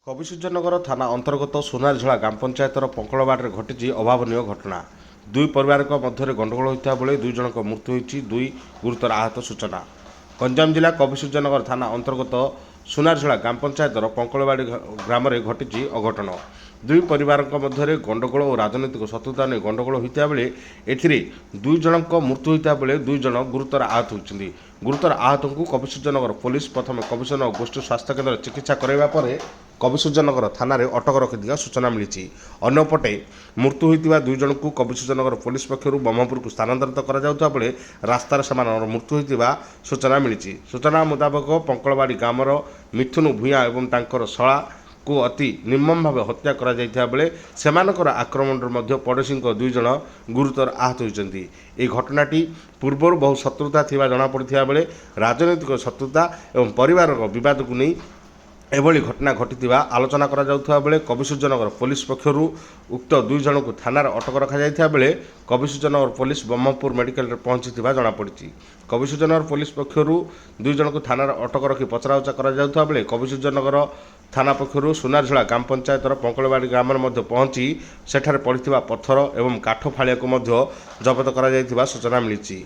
କବିସୂର୍ଯ୍ୟନଗର ଥାନା ଅନ୍ତର୍ଗତ ସୁନାରଝୋଳା ଗ୍ରାମ ପଞ୍ଚାୟତର ପଙ୍କଳବାଡ଼ିରେ ଘଟିଛି ଅଭାବନୀୟ ଘଟଣା। ଦୁଇ ପରିବାରଙ୍କ ମଧ୍ୟରେ ଗଣ୍ଡଗୋଳ ହୋଇଥିବା ବେଳେ ଦୁଇ ଜଣଙ୍କ ମୃତ୍ୟୁ ହୋଇଛି, ଦୁଇ ଗୁରୁତର ଆହତ ସୂଚନା। ଗଞ୍ଜାମ ଜିଲ୍ଲା କବିସୂର୍ଯ୍ୟନଗର ଥାନା ଅନ୍ତର୍ଗତ ସୁନାରଝୋଳା ଗ୍ରାମ ପଞ୍ଚାୟତର ପଙ୍କଳବାଡ଼ି ଗ୍ରାମରେ ଘଟିଛି ଅଘଟଣ। ଦୁଇ ପରିବାରଙ୍କ ମଧ୍ୟରେ ଗଣ୍ଡଗୋଳ ଓ ରାଜନୈତିକ ଶତ୍ରୁତା ନେଇ ଗଣ୍ଡଗୋଳ ହୋଇଥିବା ବେଳେ ଏଥିରେ ଦୁଇ ଜଣଙ୍କ ମୃତ୍ୟୁ ହୋଇଥିବା ବେଳେ ଦୁଇ ଜଣ ଗୁରୁତର ଆହତ ହୋଇଛନ୍ତି। ଗୁରୁତର ଆହତଙ୍କୁ କବିସୂର୍ଯ୍ୟନଗର ପୋଲିସ ପ୍ରଥମେ କବିସୂର୍ଯ୍ୟନଗର ଗୋଷ୍ଠୀ ସ୍ୱାସ୍ଥ୍ୟକେନ୍ଦ୍ରରେ ଚିକିତ୍ସା କରାଇବା ପରେ କବିସୂର୍ଯ୍ୟନଗର ଥାନାରେ ଅଟକ ରଖିଥିବା ସୂଚନା ମିଳିଛି। ଅନ୍ୟପଟେ ମୃତ୍ୟୁ ହୋଇଥିବା ଦୁଇ ଜଣଙ୍କୁ କବିସୂର୍ଯ୍ୟନଗର ପୋଲିସ ପକ୍ଷରୁ ବ୍ରହ୍ମପୁରକୁ ସ୍ଥାନାନ୍ତରିତ କରାଯାଉଥିବା ବେଳେ ରାସ୍ତାରେ ସେମାନଙ୍କର ମୃତ୍ୟୁ ହୋଇଥିବା ସୂଚନା ମିଳିଛି। ସୂଚନା ମୁତାବକ ପଙ୍କଳବାଡ଼ି ଗ୍ରାମର ମିଥୁନ ଭୂୟାଁ ଏବଂ ତାଙ୍କର ଶଳାକୁ ଅତି ନିର୍ମମ ଭାବେ ହତ୍ୟା କରାଯାଇଥିବା ବେଳେ ସେମାନଙ୍କର ଆକ୍ରମଣରେ ମଧ୍ୟ ପଡ଼ୋଶୀଙ୍କ ଦୁଇ ଜଣ ଗୁରୁତର ଆହତ ହୋଇଛନ୍ତି। ଏହି ଘଟଣାଟି ପୂର୍ବରୁ ବହୁ ଶତ୍ରୁତା ଥିବା ଜଣାପଡ଼ିଥିବା ବେଳେ ରାଜନୈତିକ ଶତ୍ରୁତା ଏବଂ ପରିବାରର ବିବାଦକୁ ନେଇ ଏଭଳି ଘଟଣା ଘଟିଥିବା ଆଲୋଚନା କରାଯାଉଥିବା ବେଳେ କବିସୂର୍ଯ୍ୟନଗର ପୋଲିସ ପକ୍ଷରୁ ଉକ୍ତ ଦୁଇ ଜଣଙ୍କୁ ଥାନାରେ ଅଟକ ରଖାଯାଇଥିବା ବେଳେ କବିସୂର୍ଯ୍ୟନଗର ପୋଲିସ ବ୍ରହ୍ମପୁର ମେଡିକାଲରେ ପହଞ୍ଚିଥିବା ଜଣାପଡ଼ିଛି। କବିସୂର୍ଯ୍ୟନଗର ପୋଲିସ ପକ୍ଷରୁ ଦୁଇ ଜଣଙ୍କୁ ଥାନାରେ ଅଟକ ରଖି ପଚରାଉଚରା କରାଯାଉଥିବା ବେଳେ କବିସୂର୍ଯ୍ୟନଗର ଥାନା ପକ୍ଷରୁ ସୁନାରଝୋଳା ଗ୍ରାମ ପଞ୍ଚାୟତର ପଙ୍କଳବାଡ଼ି ଗ୍ରାମରେ ମଧ୍ୟ ପହଞ୍ଚି ସେଠାରେ ପଡ଼ିଥିବା ପଥର ଏବଂ କାଠ ଫାଳିଆକୁ ମଧ୍ୟ ଜବତ କରାଯାଇଥିବା ସୂଚନା ମିଳିଛି।